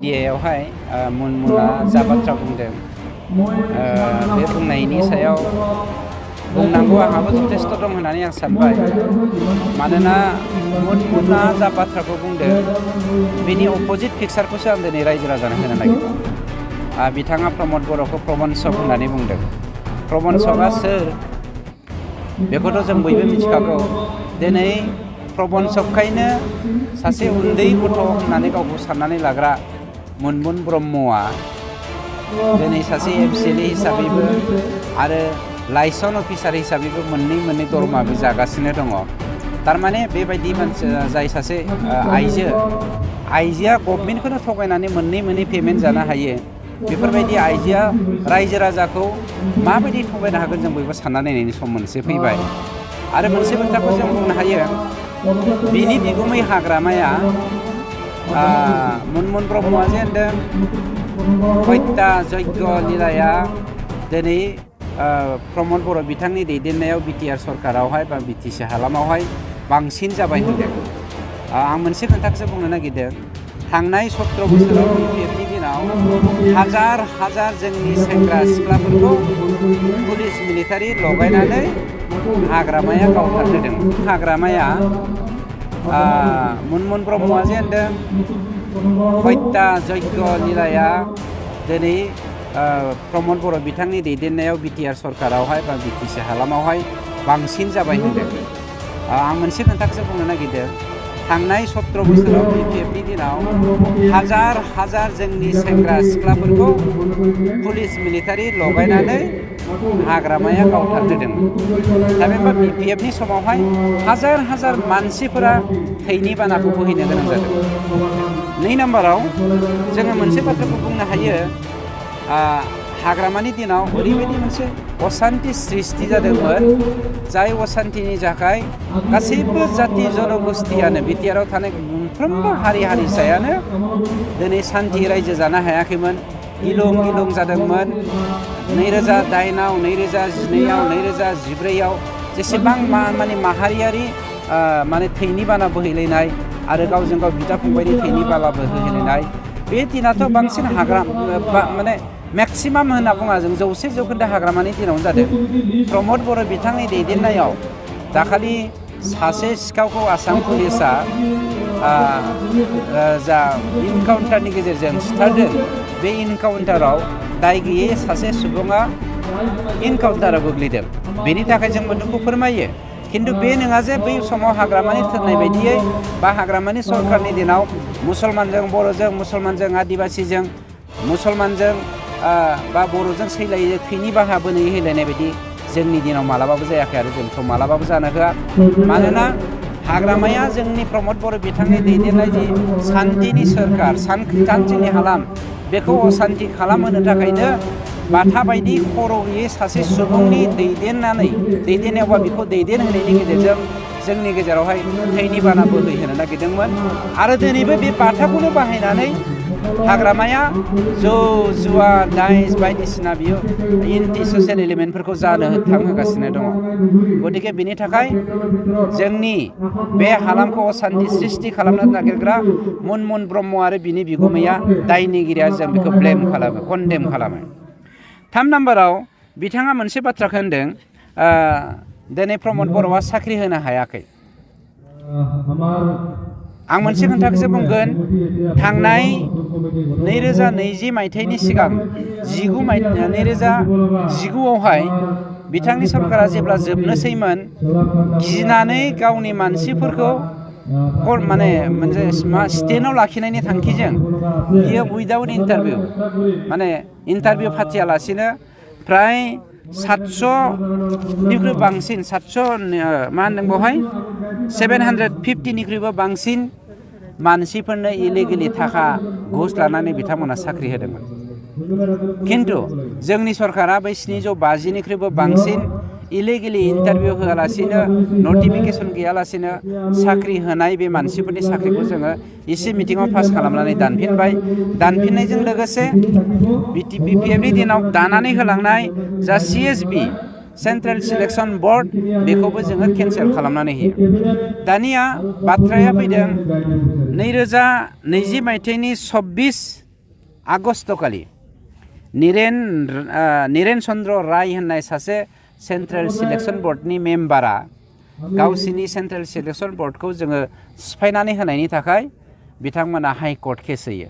मिडियायावहाय मुनमुना जा बाथ्रा बुंदों बे बुंनायनि सायाव बुंनांगौ आंहाबो जथेस्थ' दं होननानै आं सानबाय। मानोना मुनमुना जा बाथ्राखौ बुंदों बेनि अपोजिट पिक्सारखौसो आं दिनै रायजो राजानो होनो नागिरदों। बिथाङा प्रमद बर'खौ प्रबन्सक होननानै बुंदों। प्रबन्सकआ सोर बेखौथ' जों बयबो मिथिखागौ। दिनै प्रबन्सकखायनो सासे उन्दै गथ' होननानै गावखौ साननानै लाग्रा मुनमुन ब्रह्मआ दिनै सासे MCLA हिसाबैबो आरो लाइसन अफिसार हिसाबैबो मोननै दरमाबो जागासिनो दङ। थारमाने बेबायदि मानसि जाय सासे आइजोआ गभर्नमेन्टखौनो थगायनानै मोननै पेमेन्ट जानो हायो। बेफोरबायदि आइजोआ रायजो राजाखौ माबायदि थगायनो हागोन जों बयबो सानना नायनायनि सम मोनसे फैबाय। आरो मोनसे बाथ्राखौ जों बुंनो हायो, बिनि बिगुमै हाग्रामाया मुनमुन ब्रह्मआ जे होनदों हत्या यज्ञ लीलाया दिनै प्रमद बर' बिथांनि दैदेननायाव BTR सरकारावहाय बा BTC हालामावहाय बांसिन जाबाय होनदों। आं मोनसे खोथाखौसो बुंनो नागिरदों। थांनाय 17 बोसोराव BPFनि दिनाव हाजार जोंनि सेंग्रा सिख्लाफोरखौ पुलिस मिलिटारि लगायनानै हाग्रामाया गावथारदों। हाग्रामाया मुनमुन ब्रह्मआ जे होनदों हत्या यज्ञ लीलाया दिनै प्रमद बर' बिथांनि दैदेननायाव BTR सरकारावहाय बा BTC हालामावहाय बांसिन जाबाय होनदों। आं मोनसे खोथाखौसो बुंनो नागिरदों। थांनाय 17 बोसोराव BPFनि दिनाव हाजार जोंनि सेंग्रा सिख्लाफोरखौ पुलिस मिलिटारि लगायनानै हाग्रामाया गावथारदों। दा बे BPFनि समावहाय हाजार मानसिफोरा थैनि बानाखौ बोहैनो गोनां जादों। 2 नाम्बाराव जोङो मोनसे बाथ्राखौ बुंनो हायो, हाग्रामानि दिनाव ओरैबायदि मोनसे असान्ति सृष्टि जादोंमोन, जाय असान्तिनि थाखाय गासैबो जाति जनगोष्ठियानो BTRआव थानाय मोनफ्रोमबो हारिसायानो दिनै सान्थि रायजो जानो हायाखैमोन। गिलुं जादोंमोन। 2008आव 2012आव 2014आव जेसेबां माने माहारियारि माने थैनि बाना बोहैलायनाय आरो गावजों गाव बिदा फंबायनि थैनि बाला बोहैलायनाय, बे दिनाथ' बांसिन माने मेक्सिमाम होनना बुङा जों 100% हाग्रामानि दिनावनो जादों। प्रमद बर' बिथांनि दैदेननायाव दाखालि सासे सिखावखौ आसाम पुलिसा जा इनकाउन्टारनि गेजेरजों सिथारदों, बे इनकाउन्टाराव दाय गैयै सासे सुबुङा इनकाउन्टाराव गोग्लैदों। बेनि थाखाय जोंबो दुखु फोरमायो। खिन्थु बे नङा जे बै समाव हाग्रामानि थोननाय बायदियै बा हाग्रामानि सरकारनि दिनाव मुसलमानजों बर'जों, मुसलमानजों आदिबासिजों, मुसलमानजों बा बर'जों सैलायै थैनि बाहा बोहैलायनाय बायदि जोंनि दिनाव मालाबाबो जायाखै आरो जोंखौ मालाबाबो जानो होआ। मानोना हाग्रामाया जोंनि प्रमद बर' बिथांनि दैदेननाय जि सान्थिनि सोरखार, सान्थिनि हालाम, बेखौ असान्थि खालामहोनो थाखायनो बाथा बायदि खर' गैयै सासे सुबुंनि दैदेननायावबा बेखौ दैदेनहोनायनि गेजेरजों जोंनि गेजेरावहाय थैनि बाना बोहैहोनो नागिरदोंमोन। आरो दिनैबो बे बाथाखौनो बाहायनानै हाग्रामाया जौ जुवा दाइस बायदिसिना बियो एन्टि ससियेल एलिमेन्टफोरखौ जानो थांहोगासिनो दङ। गतिके बिनि थाखाय जोंनि बे हालामखौ असान्थि सृष्टि खालामनो नागिरग्रा मुनमुन ब्रह्म आरो बिनि बिगुमैया दायनिगिरिया जों बेखौ कन्डेम खालामो। 3 नाम्बाराव बिथाङा मोनसे बाथ्राखौ होनदों, दिनै प्रमद बर'आ साख्रि होनो हायाखै। आं मोनसे खोथाखौसो बुंगोन, थांनाय 2020 मायथाइनि सिगां 2019आवहाय बिथांनि सरकारा जेब्ला जोबनोसैमोन, गिनानै गावनि मानसिफोरखौ माने मोनसे स्टेन्डआव लाखिनायनि थांखिजों बियो उइदाउट इन्टारभिउ माने इन्टारभिउ फाथियालासिनो फ्राय 700निख्रुइ बांसिन 750निख्रुइबो बांसिन मानसिफोरनो इलिगेलि थाखा घुस लानानै बिथांमोना साख्रि होदोंमोन। खिन्थु जोंनि सरकारा बै 750निख्रुइबो बांसिन इलिगेलि इन्टारभिउ होआलासिनो, नटिफिकेसन गैयालासिनो साख्रि होनाय बे मानसिफोरनि साख्रिखौ जोङो एसे मिटिङाव पास खालामनानै दानफिनबाय। दानफिननायजों लोगोसे BPFनि दिनाव दानानै होलांनाय जा CSB सेन्ट्रेल सिलेक्सन बर्ड, बेखौबो जोङो केन्सेल खालामनानै होयो। दानिया बाथ्राया फैदों 2020 मायथाइनि 26 आगस्तखालि नीरेन चन्द्र राय होननाय सासे सेन्ट्रेल सिलेक्शन बर्डनि मेम्बारा गावसिनि सेन्ट्रेल सिलेक्शन बर्डखौ जोङो सिफायनानै होनायनि थाखाय बिथांमोना हाइकर्ट केस होयो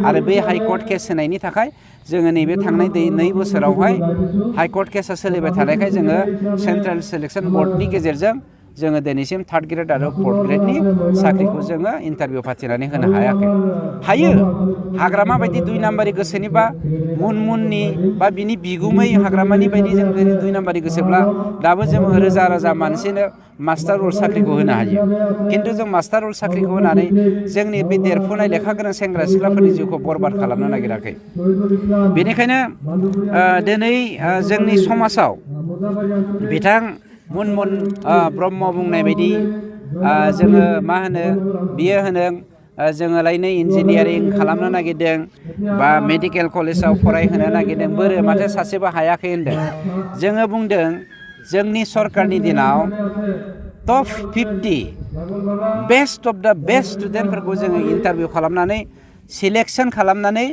आरो बे हाइकर्ट केस होनायनि थाखाय जोङो नैबे थांनाय 2 बोसोरावहाय हाइकर्ट केसा सोलिबाय थानायखाय जोङो सेन्ट्रेल सिलेक्शन बर्डनि गेजेरजों जोङो दिनैसिम 3rd ग्रेड आरो 4th ग्रेडनि साख्रिखौ जोङो इन्टारभिउ फाथिनानै होनो हायाखै। हायो हाग्रामा बायदि 2 नाम्बारि गोसोनिबा मुनमुननि बा बिनि बिगुमै हाग्रामानि बायदि जों 2 नाम्बारि गोसोब्ला दाबो जोङो रोजा रोजा मानसिनो मास्टार रल साख्रिखौ होनो हायो। खिन्थु जों मास्टार रल साख्रिखौ होनानै जोंनि बे देरफुनाय लेखा गोनां सेंग्रा सिख्लाफोरनि जिउखौ बरबाद खालामनो नागिराखै। बेनिखायनो दिनै जोंनि समाजाव बिथां मुनमुन ब्रह्म बुंनाय बायदि जोङो मा होनो बियो होनदों जोङोलायनो इन्जिनियारिं खालामनो नागिरदों बा मेडिकेल कलेजाव फरायहोनो नागिरदों बोरो माथो सासेबो हायाखै होनदों। जोङो बुंदों जोंनि सरकारनि दिनाव top 50 best of the best स्टुडेन्टफोरखौ जोङो इन्टारभिउ खालामनानै सिलेक्सन खालामनानै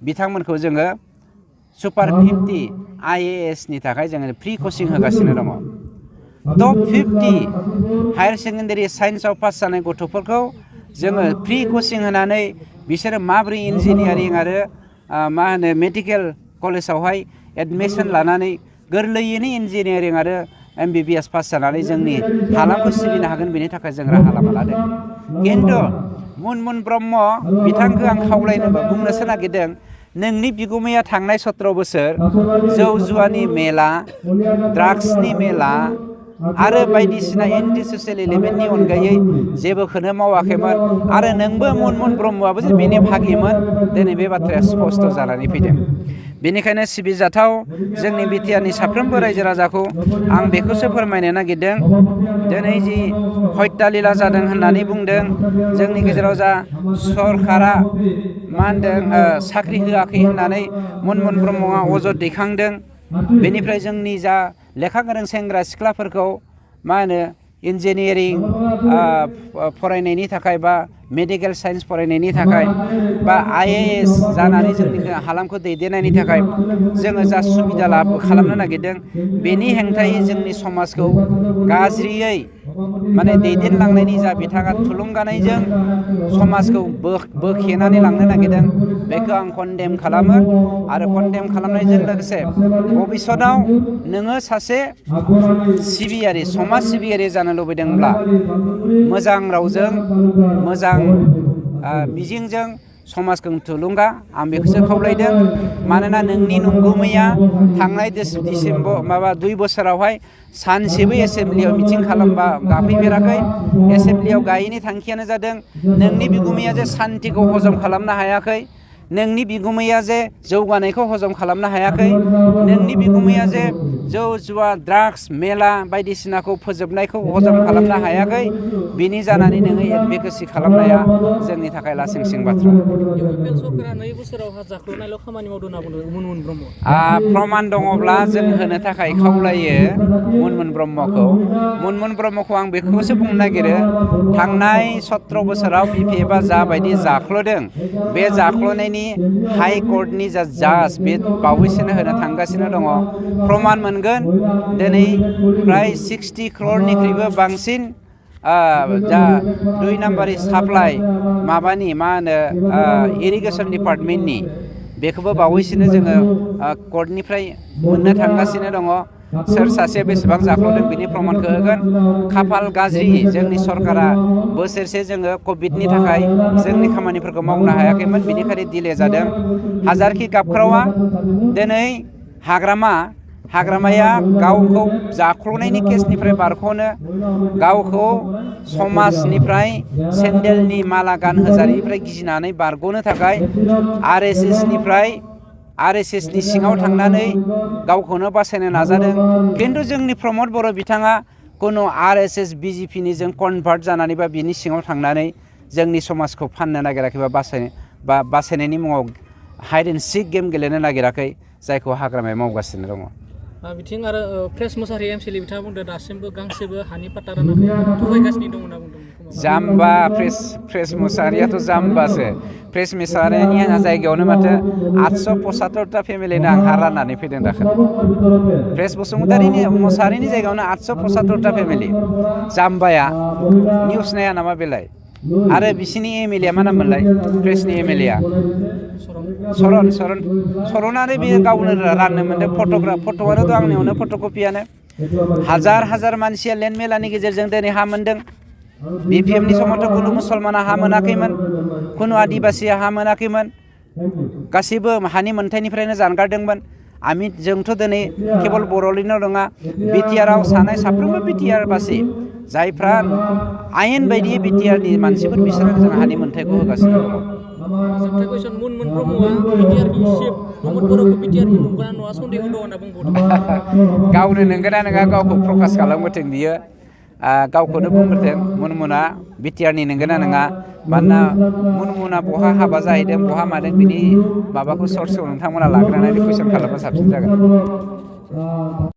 बिथांमोनखौ जोङो सुपार 50 IAS नि थाखाय जोङो फ्रि कचिं होगासिनो दङ। टप 50 हायार सेकेन्डारि साइन्सआव पास जानाय गथ'फोरखौ जोङो फ्रि कचिं होनानै बिसोरो माबोरै इन्जिनियारिं आरो मा होनो मेडिकेल कलेजावहाय एडमिसन लानानै गोरलैयैनो इन्जिनियारिं आरो MBBS पास जानानै जोंनि हालामखौ सिबिनो हागोन बेनि थाखाय जों राहा लामा लादों। खिन्थु मुनमुन ब्रह्म बिथांखौ आं बुंनोसो नागिरदों नोंनि बिगुमाया थांनाय 17 बोसोर जौ जुवानि मेला ड्राग्सनि मेला आरो बायदिसिना एन्टि ससियेल एलिमेन्टनि अनगायै जेबोखौनो मावाखैमोन आरो नोंबो मुनमुन ब्रह्मआबो जे बेनि भागिमोन दिनै बे बाथ्राया स्पष्ट जानानै फैदों। बेनिखायनो सिबिजाथाव जोंनि बिटिआरनि साफ्रोमबो रायजो राजाखौ आं बेखौसो फोरमायनो नागिरदों दिनै जि हत्यालिला जादों होननानै बुंदों जोंनि गेजेराव जा सरकारा मा होनदों साख्रि होआखै होननानै मुनमुन ब्रह्मआ अजद दैखांदों। बेनिफ्राय जोंनि जा लेखा गोरों सेंग्रा सिख्लाफोरखौ मा होनो इन्जिनियारिं फरायनायनि थाखाय बा मेडिकेल साइन्स फरायनायनि थाखाय बा IAS जानानै जोंनि हालामखौ दैदेननायनि थाखाय जोङो जा सुबिदा खालामनो नागिरदों बेनि हेंथायै जोंनि समाजखौ गाज्रियै माने दैदेनलांनायनि जा बिथाङा थुलुंगानायजों समाजखौ बोखेनानै लांनो नागिरदों बेखौ आं कन्डेम खालामो आरो कन्डेम खालामनायजों लोगोसे भबिष्यताव नोङो सासे सिबियारि समाज सिबियारि जानो लुबैदोंब्ला मोजां रावजों मोजां मिजिंजों समाजखौ थुलुंगा आं बेखौसो खावलायदों। मानोना नोंनि नंगुमैया थांनाय 2 बोसोरावहाय सानसेबो एसेम्ब्लियाव मिटिं गाफैफेराखै। एसेम्ब्लियाव गायैनि थांखियानो जादों नोंनि बिगुमैया जे सान्तिखौ हजम खालामनो हायाखै, नोंनि बिगुमैया जे जौगानायखौ हजम खालामनो हायाखै, नोंनि बिगुमैया जे जौ जुवा ड्राग्स मेला बायदिसिनाखौ फोजोबनायखौ हजम खालामनो हायाखै बिनि जानानै नोङो एडभकेसि खालामनाया जोंनि थाखाय लासिंसिं बाथ्रा। प्रमाण दङब्ला जों होनो थाखाय खावलायो मुनमुन ब्रह्मखौ। मुनमुन ब्रह्मखौ आं बेखौसो बुंनो नागिरो थांनाय 17 बोसोराव BPFआ जाबायदि जाख्ल'दों बे जाख्ल'नायनि हाइ कर्टनि जा जाज बे बावैसोनो होनो थांगासिनो दङ। प्रमाण मोनगोन दिनै प्राय 60 crore बांसिन जा 2 नाम्बारि साप्लाइ माबानि मा होनो इरिगेसन डिपार्टमेन्टनि बेखौबो बावैसोनो जोङो कर्टनिफ्राय मोननो थांगासिनो दङ। सोर सासे बेसेबां जाख्ल'दों बिनि प्रमाणखौ होगोन। खाफाल गाज्रि जोंनि सरकारा बोसोरसे जोङो कभिडनि थाखाय जोंनि खामानिफोरखौ मावनो हायाखैमोन बेनिखायनो दिले जादों। हाजारखि गाबख्रावा दिनै हाग्रामाया गावखौ जाख्ल'नायनि केसनिफ्राय बारग'नो गावखौ समाजनिफ्राय सेन्देलनि माला गानहोजानायनिफ्राय गिनानै बारग'नो थाखाय RSSनि सिङाव थांनानै गावखौनो बासायनो नाजादों। खिन्थु जोंनि प्रमद बर' बिथाङा खुनु RSS BJPनि जों कनभार्ट जानानै बा बिनि सिङाव थांनानै जोंनि समाजखौ फाननो नागिराखै बा बासायनायनि मुङाव हाइड एन्ड सिक गेम गेलेनो नागिराखै जायखौ हाग्रामाया मावगासिनो दङ। बिथिं आरो प्रेस मोसाहारि एमसिएलए बिथाङा बुंदों दासिमबो गांसेबो हानि पाट्टा रानाखै थगायगासिनो दं होनना बुंदों। जाम्बा प्रेस मुसाहारियाथ' जाम्बासो प्रेस मुसाहारिनि जायगायावनो माथो 875टा फेमिलिनो आं हा राननानै फैदों दाखोन प्रेस मुसाहारिनि जायगायावनो 875टा फेमिलि जाम्बाया निउस नाया नामा बेलाय आरो बिसिनि एमएलए मा नाम मोनलाय प्रेसनि एमएलए आ सरनानो बेयो गावनो राननो मोनदों फट'आनो दं आंनियावनो फट'कपियानो हाजार मानसिया लेन्ड मेलानि गेजेरजों दिनै हा मोनदों बिपिएमनि समावथ' कुनु मुसलमाना हा मोनाखैमोन कुनु आदिबासिया हा मोनाखैमोन गासैबो हानि मोनथायनिफ्रायनो जानगारदोंमोन जोंथ' दिनै केबल बर'निल' नङा बिटिआरआव साफ्रोमबो बिटिआर बासि जायफ्रा आयेन बायदियै बिटिआरनि मानसिफोर बिसोरनो जों हानि मोनथायखौ होगासिनो दङ। जोबथा कुइसन मुनमुन ब्रह्मआ बिटिआरनि चिफ प्रमद बर'खौ बिटिआरनि नंगौना नङा सन्देह दं होनना बुंबावदों। गावनो नंगौना नङा गावखौ प्रकास खालामबोथों बियो गावखौनो बुंबोथों मुनमुना बिटिआरनि नंगौना नङा मानोना मुनमुना बहा हाबा जाहैदों बहा मादों बिनि माबाखौ सर्सखौ नोंथांमोना लाग्रोनानै कुइसन खालामबा साबसिन जागोन।